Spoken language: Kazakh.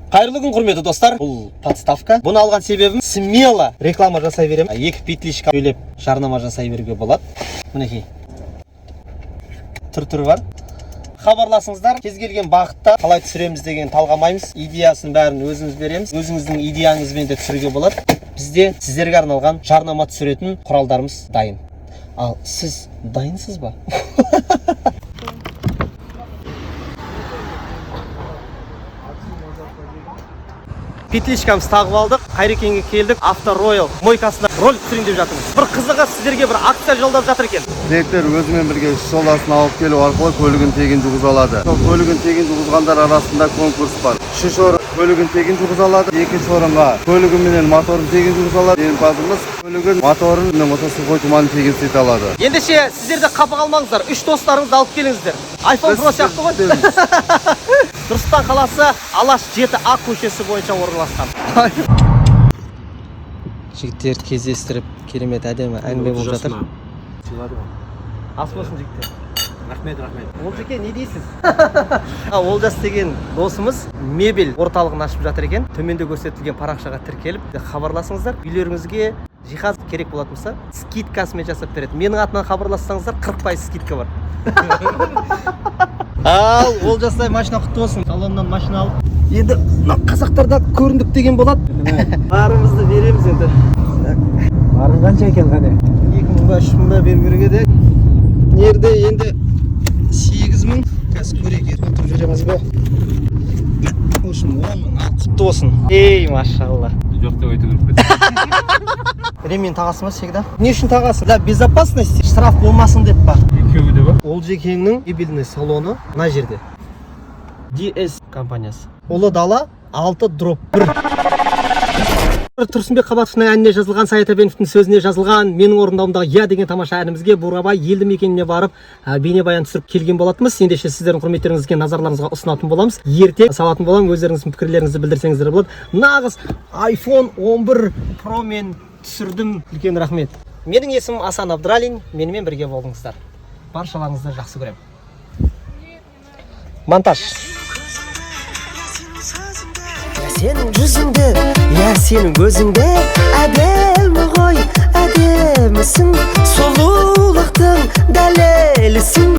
Қайырлы күн, құрметті достар! Бұл подставка. Бұны алған себебім, смело реклама жасай беремін. Екі петличка төлеп, жарнама жасай беруге болады. Мінекей, түр түрі бар. Хабарласыңыздар. Кез келген бағытта қалай түсіреміз деген талғамаймыз. Идеясын бәрін өзіміз береміз. Өзіңіздің идеяңызбен де түсіруге болады. Бізде сіздерге арналған жарнама түсіретін құралдарымыз дайын. Ал сіз дайынсыз ба? Петличкамызды тағып алдық, Қайрекеңге келдік. Авто Роял мойкасына ролик түсірейін деп жатырмыз. Бір қызығы, сіздерге бір акция жолдап жатыр екен. Клиенттер өзімен бірге үш жолдасын алып келу арқылы көлігін тегін жуғыза алады. Сол көлігін тегін жуғызғандар арасында конкурс бар. Үшінші орын көлігін тегін жуғыза алады, екінші орынға көлігі менен моторын тегін жуғыза алады. Жеңімпазымыз көлігін, моторын мен қоса сухой туманын тегін істете алады. Ендеше, сіздер де қапы қалмаңыздар, үш достарыңызды алып келіңіздер. iPhone Pro сияқты ғой. Нұр Сұлтан қаласы, Алаш 7А көшесі бойынша орналасқан. Жігіттерді кездестіріп, керемет, әдемі әңгіме болып жатыр. Ас болсын, жігіттер! Рахмет, рахмет. Олжеке, не дейсіз? Олжас деген досымыз мебель орталығын ашып жатыр екен. Төменде көрсетілген парақшаға тіркеліп, хабарласыңыздар. Үйлеріңізге жиһаз керек болатын болса, скидкасымен жасап береді. Менің атымнан хабарлассаңыздар, 40% скидка бар. Ал Олжастай, машина құтты болсын! Салоннан машина алып, енді мына қазақтарда көріндік деген болады. Барымызды береміз енді. Барың қанша екен, қане? 2000 ба, 3000 ба беру керек еді. Жерде енді 8000. Қазір көрейік, отырып жүреміз ба? В общем, 10 000. Ал, құтты болсын! Ей, машалла! Жоқ деп айту керек пе? Ремень тағасың ба всегда? Не үшін тағасың? Для безопасности, штраф болмасын деп па? Екеуі де бар. Олжекеңнің мебельный салоны мына жерде, DS компаниясы, Ұлы Дала 6/1. Тұрсынбек Қабатовтың әніне жазылған, Саят Әбеновтің сөзіне жазылған, менің орындауымдағы «Я» деген тамаша әнімізге Бурабай елді мекеніне барып, бейнебаян түсіріп келген болатынбыз. Ендеше, сіздердің құрметтеріңізге, назарларыңызға ұсынатын боламыз. Ертең салатын боламын. Өздеріңіздің пікірлеріңізді білдірсеңіздер болады. Нағыз iPhone 11 Pro мен түсірдім. Үлкен рахмет! Менің есімім Асан Абдралин. Менімен бірге болдыңыздар. Баршаларыңызды жақсы көремін. Монтаж. Сенің жүзіңде, я сенің көзіңде әдемі ғой, әдемісің, сұлулықтың дәлелісің.